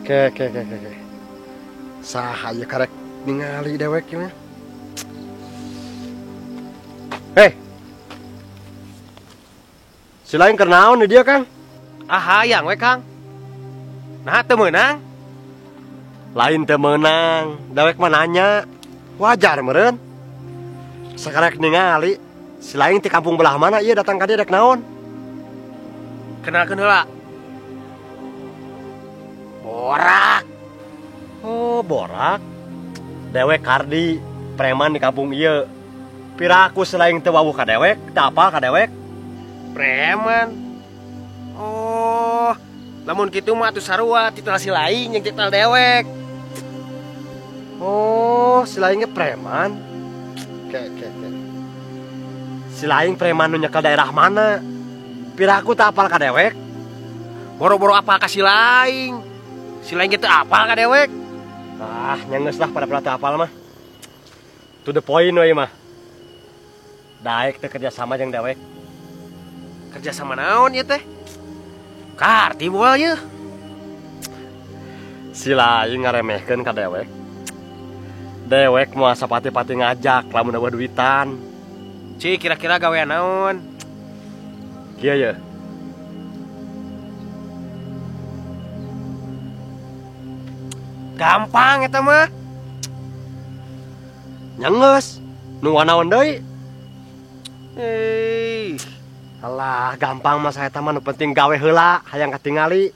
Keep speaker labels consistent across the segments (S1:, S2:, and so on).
S1: Ke ke ke ke. Saha ieu karek ningali dewek ieu. Hei. Si lain keur naon di dia, Kang?
S2: Ah, hayang we, Kang. Nah, teu meunang.
S1: Lain teu meunang, dewek mah nanya. Wajar meureun. Sakarek ningali si lain ti kampung belah mana ieu datang ka dieu rek naon?
S2: Kenalkeun heula. Borak.
S1: Oh, borak. Dewek Kardi, preman di kampung ieu. Piraku selain teu wawuh ka dewek, teu apal ka dewek.
S2: Preman. Oh, lamun kitu mah atuh sarua titel si lain jeung titel dewek.
S1: Oh, si lain ge preman. Ke ke ke. Si lain preman nu nyekel daerah mana? Piraku teu apal ka dewek.
S2: Boro-boro apal ka si lain. Si lain ge teu apal ka dewek.
S1: Ah, nya geus lah pada teu apal mah. To the point we mah. Daek teh kerja sama jeung dewek.
S2: Kerja sama naon ieu teh? Karti moal ieu.
S1: Si lain ngaremehkeun ka dewek. Dewek moal sapati-pati ngajak lamun eueuh duitan.
S2: Ci, kira-kira gawean naon?
S1: Kieu ye.
S2: Gampang eta mah.
S1: Nya geus, nu naon deui? Alah, gampang mah saya mah nu penting gawe heula, hayang katingali.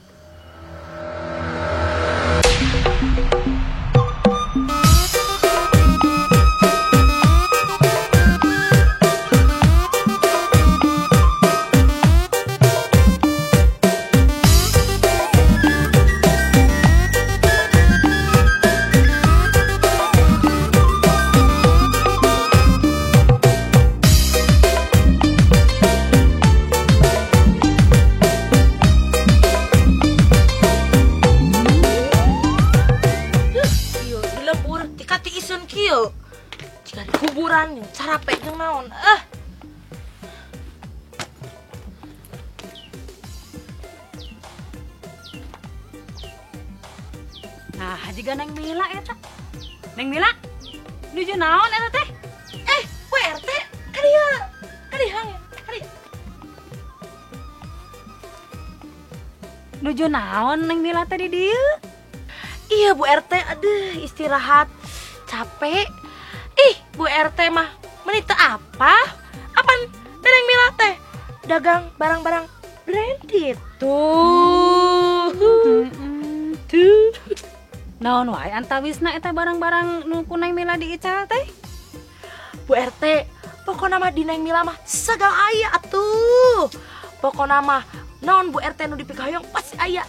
S3: Kuburan carape jeung naon
S4: Nah, jiga Neng Mila eta. Neng Mila, nuju naon eta teh?
S3: Bu RT, kadieu. Kadieu, kadieu.
S4: Nuju naon Neng Mila teh di dieu?
S3: Iya, Bu RT, aduh istirahat. Capek. Ih, Bu RT mah meni teu apa? Apan Neng Mila teh dagang barang-barang branded tuh. Tuh.
S4: Naon wae antawisna eta barang-barang nu ku Neng Mila diical teh?
S3: Bu RT, pokona mah di Neng Mila mah segala aya atuh. Pokona mah naon Bu RT nu dipikahoyong pasti aya.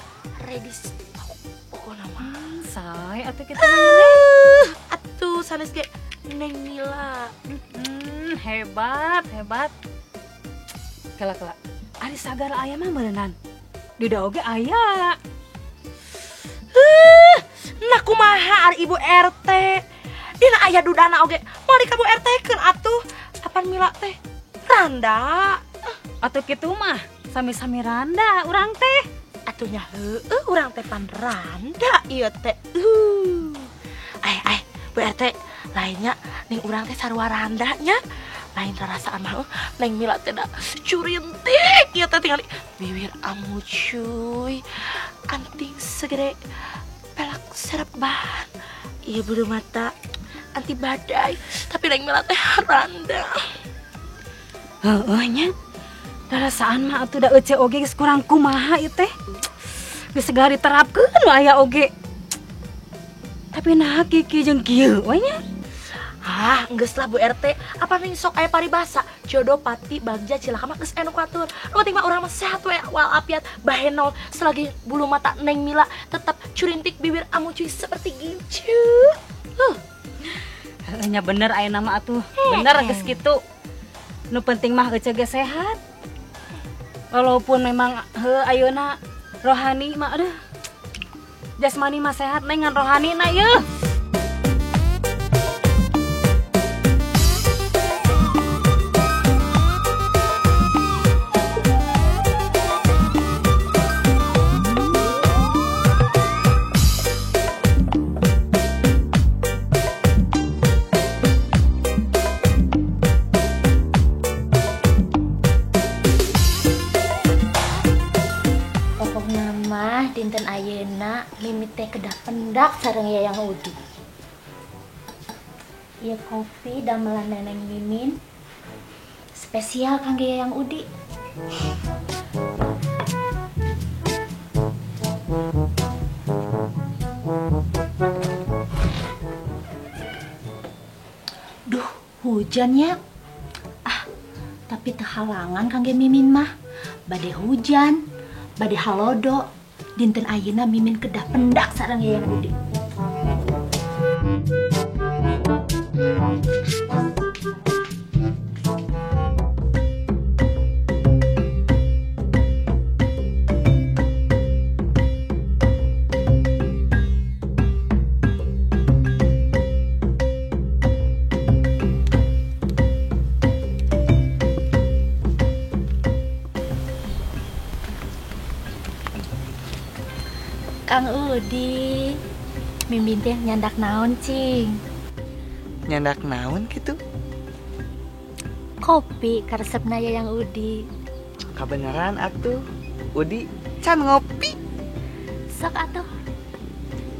S3: Ready stock pokona mah.
S4: Sae atuh kitu.
S3: Atuh sanes ge Neng Mila.
S4: Hebat, hebat. Kela-kela. Ari sagala aya mah beuneunan. Di da oge aya.
S3: Nah kumaha ari Ibu RT? Dina aya dudana oge moal di ka Bu RT keun atuh. Apan Mila teh randa.
S4: Atuh kitu mah sami-sami randa urang teh.
S3: Atuh nya heueuh urang teh pan randa ieu teh. Ai Bu RT lainnya ning urang teh sarua randa nya. Lain rarasaan mah Neng Mila teh da curintik ieu teh tingali bibir amu cuy anting segede pelak serban ieu bulu mata anti badai tapi Neng Mila teh randa.
S4: Heueuh nya rarasaan mah atuh da ece oge geus kurang kumaha ieu teh geus segala diterapkeun nu aya oge tapi nah kieu jeung kieu we nya.
S3: Ah, geus lah Bu RT, apa ning sok aya paribasa, jodoh pati bagja cilaka mah geus anu katur. Nu penting mah urang mah sehat we walafiat, bahenol selagi bulu mata Neng Mila tetap curintik bibir amu cuy seperti gincu.
S4: Nya bener aya nama atuh. Bener geus kitu. Nu penting mah ece ge sehat. Walaupun memang heuh ayeuna rohani mah aduh. Jasmani mah sehat neng ngan rohani na ieu.
S5: Dinten ayeuna Mimin teh kedah pendak sareng Yayang Udi. Ieu kopi damelan neneng Mimin spesial kangge Yayang Udi. Duh, hujannya. Ah, tapi tehalangan kangge Mimin mah. Bade hujan, bade halodo. Dinten ayeuna Mimin kedah pendak sareng Yayang Udi. Kang Udi, Mimin teh nyandak naon cing?
S6: Nyandak naon gitu?
S5: Kopi karesepna Yayang Udi.
S6: Kabeneran atuh, Udi can ngopi.
S5: Sok atuh,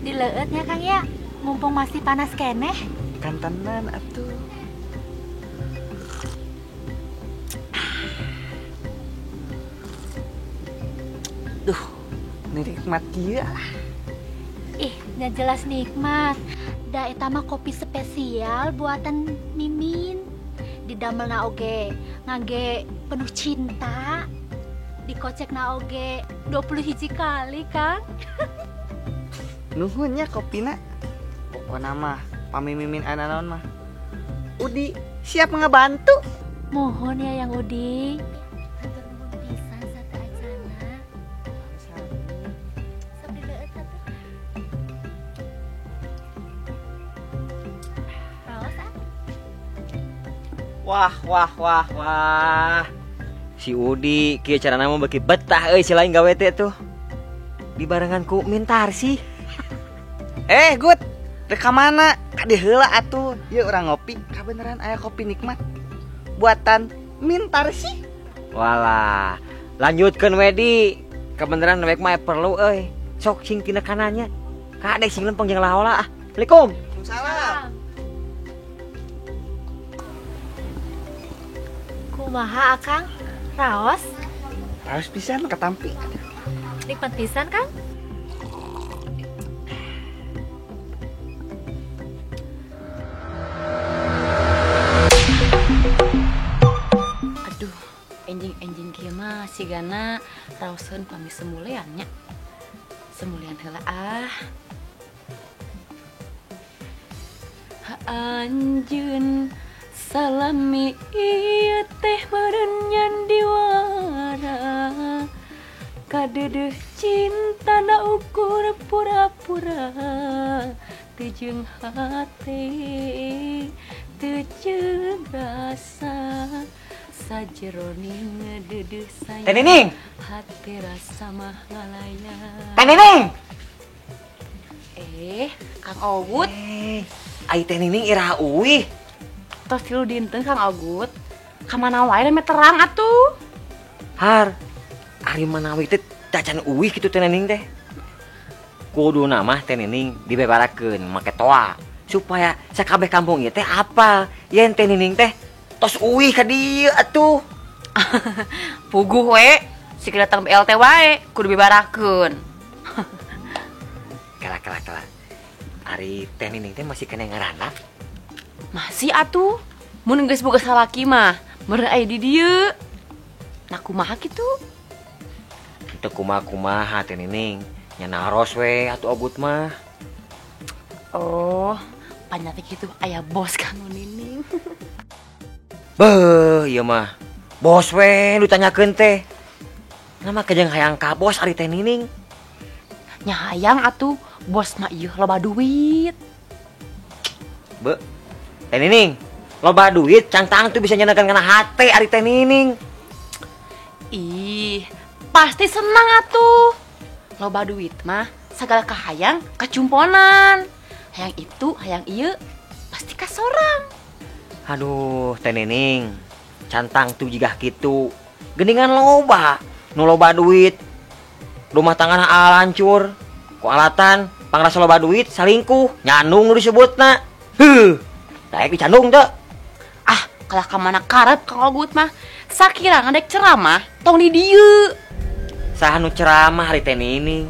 S5: dileueut nya Kang ya, mumpung masih panas keneh.
S6: Kantenan atuh. Duh, nikmat kieu lah.
S5: Ih, nya jelas nikmat. Da eta mah kopi spesial buatan Mimin. Didamelna oge ngangge penuh cinta. Dikocekna oge 21 kali, Kang.
S6: Nuhun nya kopina. Pokona mah pami Mimin ana naon mah. Udi siap ngebantu.
S5: Mohon ya Yang Udi. Hatur nuhun pisan sateuacana. Sok dileueut atuh. Raos ah.
S7: Wah, wah, wah, wah. Si Udi kieu carana mah beuki betah euy si lain gawe teh tuh. Dibarengan ku Mintarsih.
S6: Gut, rek ka mana? Kade heula atuh. Ieu urang ngopi, kabeneran aya kopi nikmat buatan Mintarsih.
S7: Walah, lanjutkeun we di. Kabeneran rek mah perlu euy. Sok sing tina kanannya. Kade sing lempeng jeung lahola ah. Assalamualaikum.
S6: Waalaikumsalam.
S5: Kumaha Akang? Raos?
S6: Raos pisan katampi.
S5: Nikmat pisan, Kang?
S4: Aduh, enjing-enjing kieu mah sigana raoseun pami semulean nya. Semulean heula ah. Ha anjeun salami ieu teh meureun nyandiwara. Kadeudeuh cinta na ukur pura-pura. Teu jeung hate, teu jeung rasa. Sajeroning ngedeudeuh sayang.
S7: Teh Nining.
S4: Hate rasa mah ngalayang.
S7: Teh Nining.
S3: Kang Ogut.
S7: Ai Teh Nining iraha uih.
S3: Tos tilu dinten Kang Ogut. Ka mana wae rame terang atuh.
S7: Har, ari manawi teh tacan uih kitu Teh Nining teh. Kuduna mah Teh Nining dibebarakeun make toa supaya sakabeh kampung ieu teh apal yen Teh Nining teh tos uih ka dieu atuh.
S3: Puguh we, sik datang BLT wae kudu bebarakeun.
S7: Kala kala kala. Ari Teh Nining teh masih kena ngaranna?
S3: Masih atuh. Mun geus boga salaki mah meureun aya di dieu. Nah kumaha kitu?
S7: Teu kumaha-kumaha Teh Nining. Nya naros we atuh Ogut mah.
S3: Oh, panyate kitu aya bos Kang Nining.
S7: Beuh, ieu mah. Bos we nu ditanyakeun teh. Nama kejeng hayang ka bos ari Teh Nining.
S3: Nya hayang atuh, bos mah ieu loba duit.
S7: Beuh. Teh Nining, loba duit cangtang tuh bisa nyenengkeun kana hate ari Teh Nining.
S3: Ih, pasti senang atuh. Loba duit mah sagala kahayang kacumponan. Hayang itu, hayang ieu pasti kasorang.
S7: Aduh, Teh Nining, cantang tuh jigah kitu. Geningan loba, nu loba duit. Rumah tangga hancur. Ku alatan pangrasa loba duit salingkuh, nyandung nu disebutna. Heuh. Daek dicandung teu.
S3: Ah, kalah ka mana karep Kang Ogut mah. Sakira ngadek ceramah tong di dieu.
S7: Saha nu ceramah hari Teh Nining?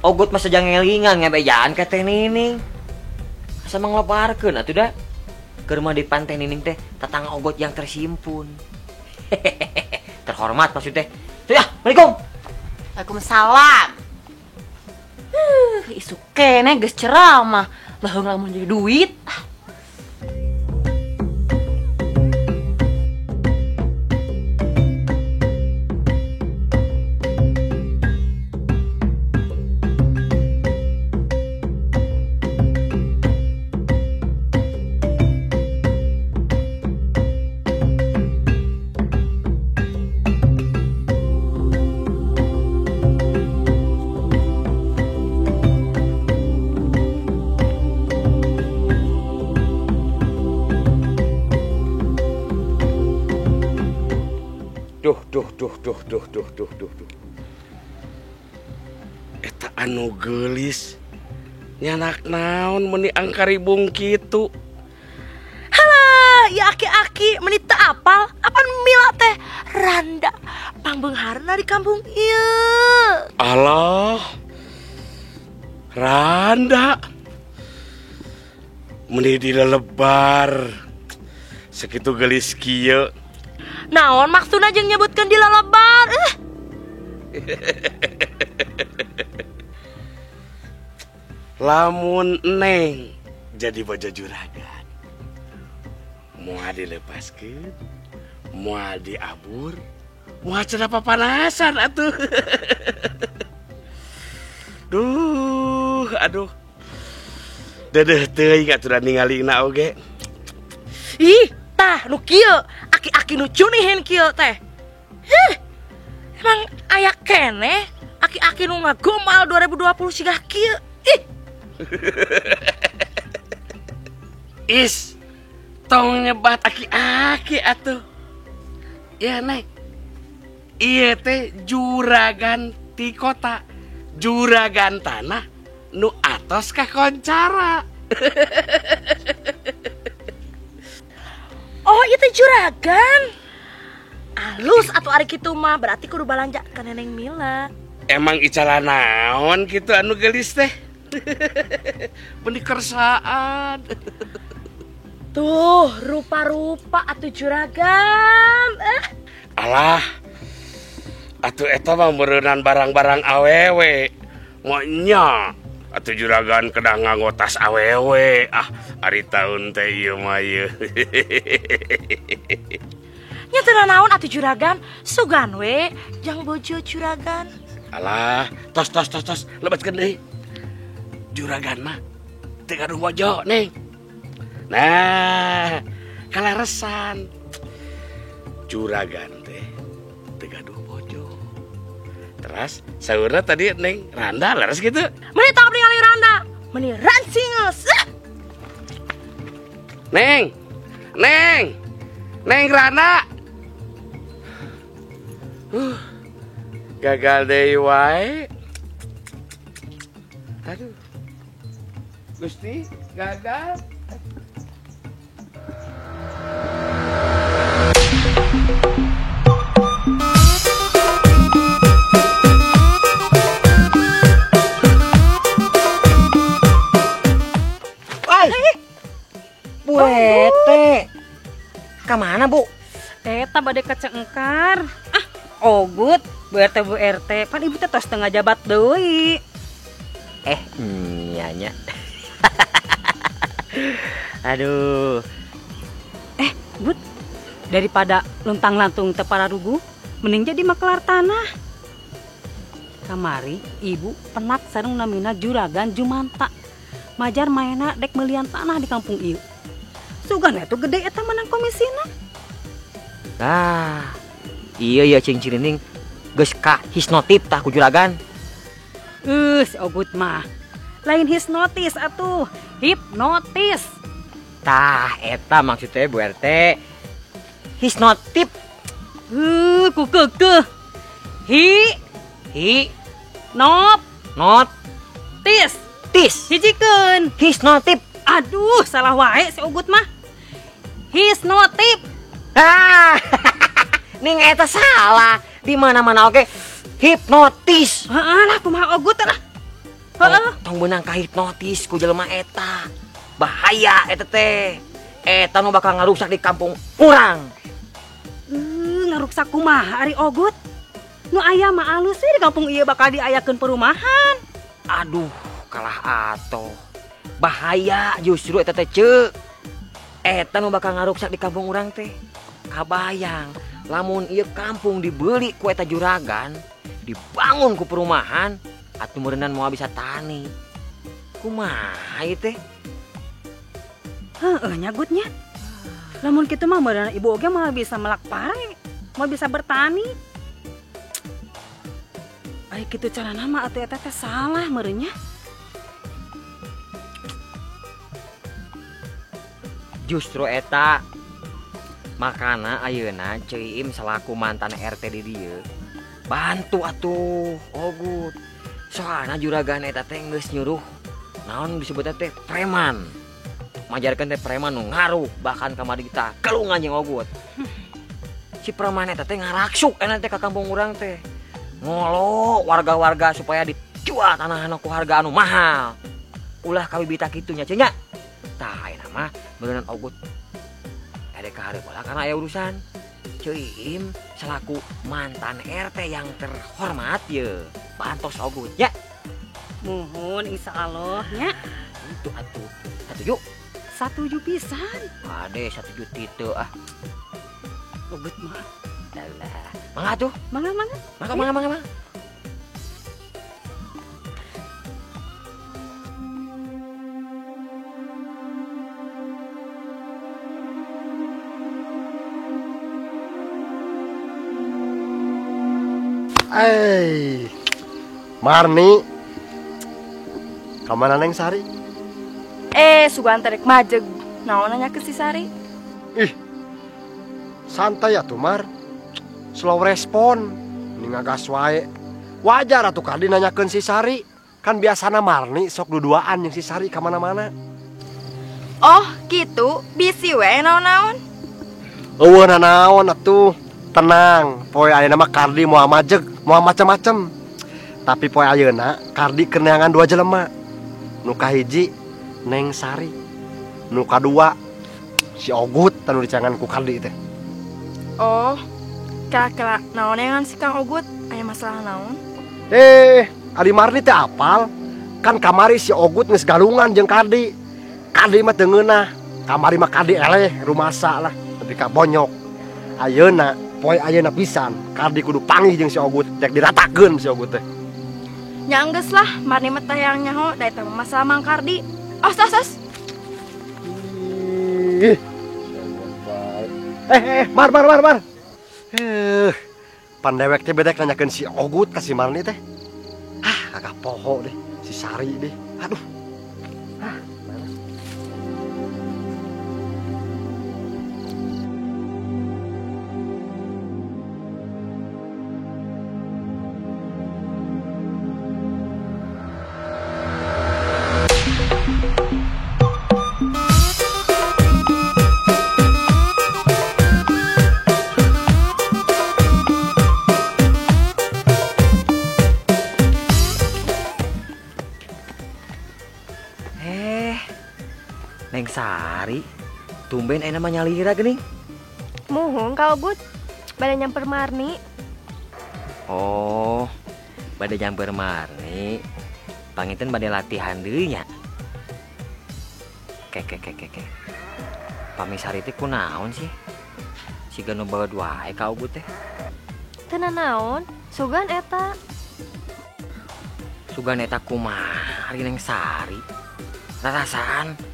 S7: Ogut mah sejang ngelingan ngebejaan ka Teh Nining. Asa manglobarkeun atuh da. Keur mah di pantai Nining teh tatangga Ogot yang tersimpun. Terhormat maksud teh. Tuh ya, Assalamualaikum.
S3: Waalaikumsalam. Isuk kene geus ceramah, leuheung lamun jadi duit.
S8: Duh duh duh duh duh duh duh duh duh. Eta anu geulis nyanak naon meuni angkaribung kitu.
S3: Halah, ya aki-aki meuni teu apal, apan Mila teh randa pangbeungharna di kampung ieu.
S8: Alah. Randa. Meuni dilelebar. Sakitu geulis kieu.
S3: Naon maksudna jeung nyebutkeun di lelebar?
S8: Lamun Neng jadi bojo juragan, moal dilepaskeun, moal diabur, moal cenah papanasan atuh. Duh, aduh. Dedeh teuing atuh da ningalina oge.
S3: Ih, tah nu kieu, aki-aki nu cunihin kieu teh. Heh. Emang aya keneh aki-aki nu ngagomal 2020 sigah kieu. Ih.
S8: Is, tong nyebat aki-aki atuh. Ya Neng, ieu teh juragan ti kota, juragan tanah nu atos kakoncara.
S3: Oh, itu juragan. Alus atau ari kitu mah berarti kudu balanja ka Neneng Mila.
S8: Emang icara naon kitu anu geulis teh? Benih kersaan.
S3: Tuh, rupa-rupa atuh juragan.
S8: Alah. Atuh eta mah meureunan barang-barang awewe. Monya atuh juragan kedah nganggo tas awewe. Ah, ari taun teh ieu mah ieu.
S3: Nya teu naon atuh juragan, sugan we jang bojo juragan.
S8: Alah, tos tos tos tos, lebatkeun deui. Juragan mah teu gaduh bojo, Neng. Nah, kalaresan juragan teh teu gaduh bojo. Teras saurna tadi Neng Randa leres gitu.
S3: Meuni tong ningali Randa, meuni rancingeus.
S8: Neng. Neng. Neng Randa. Gagal deui wae. Aduh. Gusti, gagal.
S7: Bu Ete, kemana Bu?
S4: Eta bade kacengkar. Ah, ogut, Bu RT Bu RT, pan ibu teh tos tengah jabat deui.
S7: Nyanya. Aduh.
S4: Bud, daripada luntang-lantung teu pararuguh, mending jadi makelar tanah. Kamari ibu penak sareng namina Juragan Jumanta. Majar maena dek melian tanah di kampung ieu. Sugan eta gede eta menang komisina.
S7: Ah, iya ya cing cirining geus ka hisnotip tah ku juragan.
S4: Si Ogut mah. Lain hisnotis atuh, hipnotis.
S7: Tah eta maksudnya Bu RT. Hisnotip.
S4: Ku keukeuh. Hi
S7: hi
S4: Nop.
S7: Not.
S4: Tis.
S7: Tis.
S4: Hijikeun.
S7: His notip.
S4: Aduh, salah wae si Ogut mah. His notip.
S7: Ah. Ning eta salah. Di mana-mana oke. Hipnotis.
S4: Heeh lah kumaha Ogut lah. Heeh.
S7: Tong beunang ka hipnotis ku jelema eta. Bahaya eta teh. Eta nu bakal ngarusak di kampung urang.
S4: Ngaruksak kumaha ari Ogut? Nu aya mah alus di kampung ieu bakal diayakeun perumahan.
S7: Aduh, kalah atoh. Bahaya justru eta teh ceuk. Eta nu bakal ngaruksak di kampung urang teh. Kabayang lamun ieu kampung dibeli ku eta juragan, dibangun ku perumahan, atuh meureunnan moal bisa tani. Kumaha ieu teh?
S4: Heeh nya Gut nya. Lamun kitu mah meureunnan ibu oge moal bisa melak pare, moal bisa bertani. Ari kitu carana mah atuh eta teh salah meureun nya.
S7: Justru eta makana ayeuna Ceu Iim selaku mantan RT di dieu bantu atuh Ogut. Soalna juragan eta teh geus nyuruh naon disebutna teh preman. Majarkeun teh preman nu ngaruh bahkan kamari kita kelungan jeung Ogut. Si preman eta teh ngaraksuk enak teh ka kampung urang teh. Ngolo warga-warga supaya dijual tanahna ku harga anu mahal. Ulah kawibita kitu nya Ceu nya. Tah ayeuna mah meureunnan Ogut ada ka bola karena aya urusan. Ceu Iim selaku mantan RT yang terhormat ye, bantos Ogut nya.
S4: Muhun insyaallah nya.
S7: Itu atuh. Satuju?
S4: Satuju pisan.
S7: Ade satuju titu ah.
S4: Ogut mah.
S7: Alah. Mangga atuh.
S4: Mangga mangga.
S7: Mangga mangga mangga mangga.
S1: Eh, Marni, kamana Neng Sari?
S9: Sugan tarik majeg. Naon nanya ke si Sari?
S1: Ih, santai atuh Mar. Slow respon, ini ngagas wae. Wajar atuh Kardi nanyakeun si Sari. Kan biasana Marni sok duduaan jeung si Sari ka mana-mana.
S9: Oh, gitu. Bisi we naon-naon.
S1: Eueuh nanaon atuh. Tenang, poe ayeuna mah Kardi moal majeg, moal macem-macem. Tapi poe ayeuna Kardi keur neangan dua jelema. Nu kahiji Neng Sari, nu kadua si Ogut tanu dicangan ku Kardi teh.
S9: Oh, kira-kira naon neangan si Kang Ogut? Aya masalah naon?
S1: Ari Marni teh apal? Kan kamari si Ogut geus galungan jeung Kardi. Kardi mah teu ngeunah, kamari mah Kardi eleh rumasa lah, nepi ka bonyok. Ayeuna poe ayeuna pisan Kardi kudu panggih jeung si Ogut, rek diratakeun si Ogut teh.
S9: Nya enggeus lah, Marni mah teh hayang nyaho da eta mah masalah Mang Kardi. Os os os.
S1: Ih. Mar mar mar mar. Pandewek teh bedek nanyakeun si Ogut ka si Marni teh. Ah, kagak poho deh si Sari deh. Aduh. Ah, males.
S7: Neng Sari, tumben enak mah nyalira geuning.
S9: Muhun ka Ogut, bade nyamper Marni.
S7: Oh, bade nyamper Marni. Panginten bade latihan deui nya. Ke ke ke ke ke. Pami Sari teh kunaon sih? Siga nu bawa wae ka Ogut teh.
S9: Teu nanaon, sugan eta.
S7: Sugan eta kumaha ari Neng Sari? Rarasaan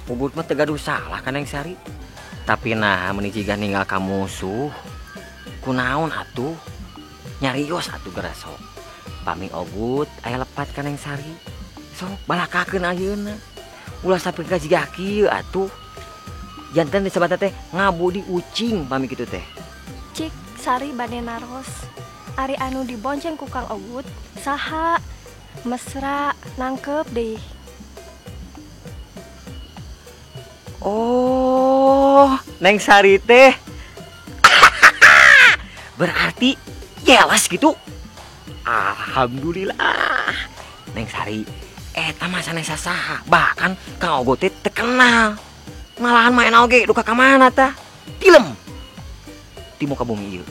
S7: Ugut mah teu gaduh salah ka Neng Sari. Tapi nah meuni jiga ninggal ka musuh. Kunaon atuh? Nyarios atuh geura sok. Pami Ogut aya lepat ka Neng Sari. Sok balakakeun ayeuna. Ulah sampai ka jiga kieu atuh. Janten disebutna teh ngabudi ucing pami kitu teh.
S9: Cik Sari bade naros. Ari anu dibonceng ku Kang Ogut saha? Mesra nangkep deh.
S7: Oh, Neng Sari teh. Berarti jelas gitu. Alhamdulillah. Neng Sari eta mah sanes saha, bahkan Kang Ogut teh terkenal. Malahan main oge duka ka mana tah? Tilem. Ti muka bumi ieu.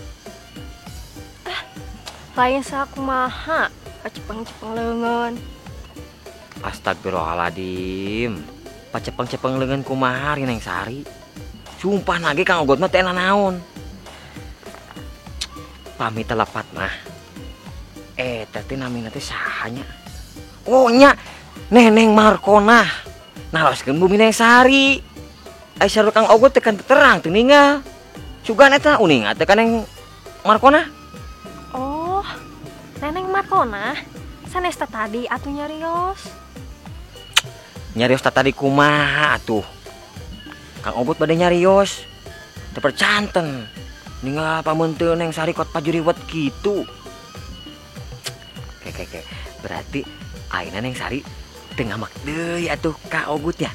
S9: Lain sakumaha, pacepeng-cepeng leungeun.
S7: Astagfirullahaladzim. Pacepeng-cepeng leungeun kumaha ari Neng Sari? Sumpah nage Kang Ogot mah teh nanaon. Pamit telepat mah. Eta teh namina teh saha nya? Oh nya, Neneng Markonah. Naroskeun bumi Neng Sari. Ai sarua Kang Ogot teh kan terang teu ninggal. Sugan eta uninga teh ka Neng Markonah.
S9: Oh, Neneng Markonah sanes teh tadi atuh nyarios.
S7: Nyarios teh tadi kumaha atuh? Kang Ogot bade nyarios. Teu percanten. Ninggal pameunteun Neng Sari kot pajuriwet kitu. Ke. Berarti ayeuna Neng Sari teu ngambek deui atuh ka Ogut ya.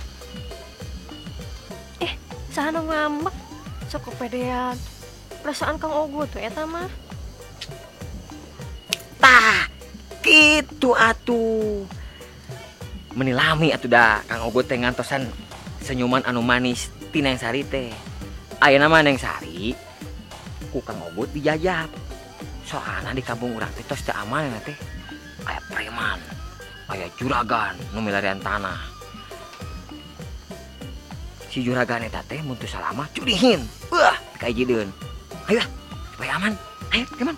S9: Saha nu ngambek? Sok kepedean. Perasaan Kang Ogut we eta mah.
S7: Tah, kitu atuh. Meni lami atuh da Kang Ogut teh ngantosan senyuman anu manis ti Neng Sari teh. Ayeuna mah Neng Sari ku Kang Ogut dijajab. Soalna di kampung urang teh tos teu aman teh. Aya preman, aya juragan nu milarian tanah. Si juragan eta teh mun teu salah mah curihin. Wah, kajideun. Ayo supaya aman. Ayo, keman.